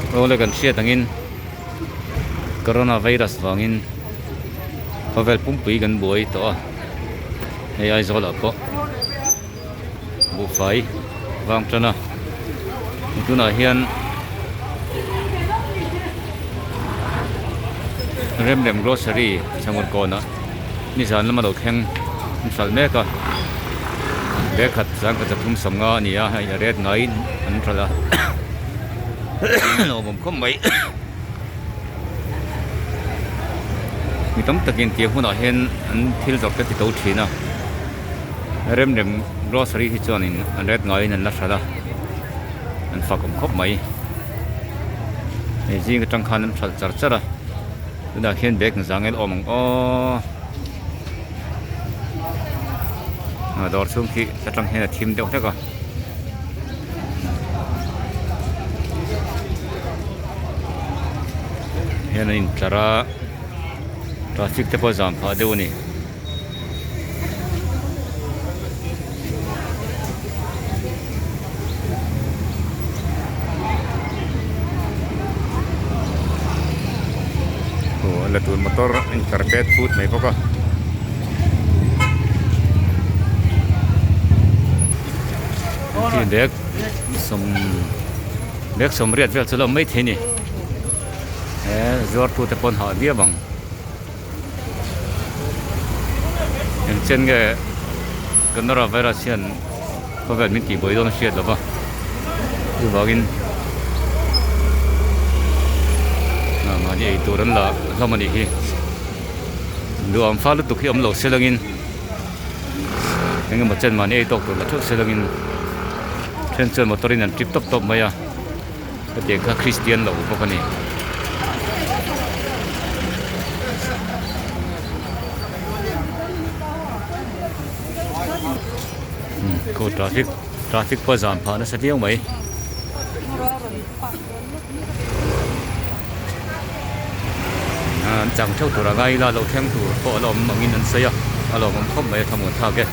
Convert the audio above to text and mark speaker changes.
Speaker 1: Awle kan hriat angin corona virus vangin khawvel pumpui kan buai tawh a hei Aizawl ah pawh buhfai vang tan a tunah hian Remrem grocery chhangawt kawnah nizan lama lo thleng an hralh mek a bag khat zangkhat zathum sawmnga a ni a hei a ret ngaiin an hralh a lawmawm khawp mai mi tam takin tiang hunah hian an thil zawrh te ti to thin a Remrem grocery hi chuanin an ret ngaiin an la hralh a an fak awm khawp mai hei zing atang khan an hralh char char a. Tunah hian bag zangel awm ang aw a dawr chhung khi atang hian a thim deuh hlek a. Hian an intlar a traffic te pawh a zam phah deuh a ni. Aw a la tur motor a intlar pet phut mai bawk a. Khi bag sawm bag sawmriat vel chu a la awm maithei a ni he zuartute pawn hah viau ang. Engchen nge Canara virus hian khawvel min tih buai dawn a hriat lova chuvangin mahni ei tur an la hlawm a nih hi duham fal lutuk hi awm lo se langin engemaw chen mahni ei tawk tur la theuh se langin then chuan motor in an trip tawp tawp mai a. Hetiang kha Kristian lo bawk a ni. Khu traffic traffic pawh zam phah nasa viau mai. An chang theuh tur a ngai ila lo thleng tur pawh a la awm angin an sawi a, a lawmawm khawp mai a thlamuan thlak e.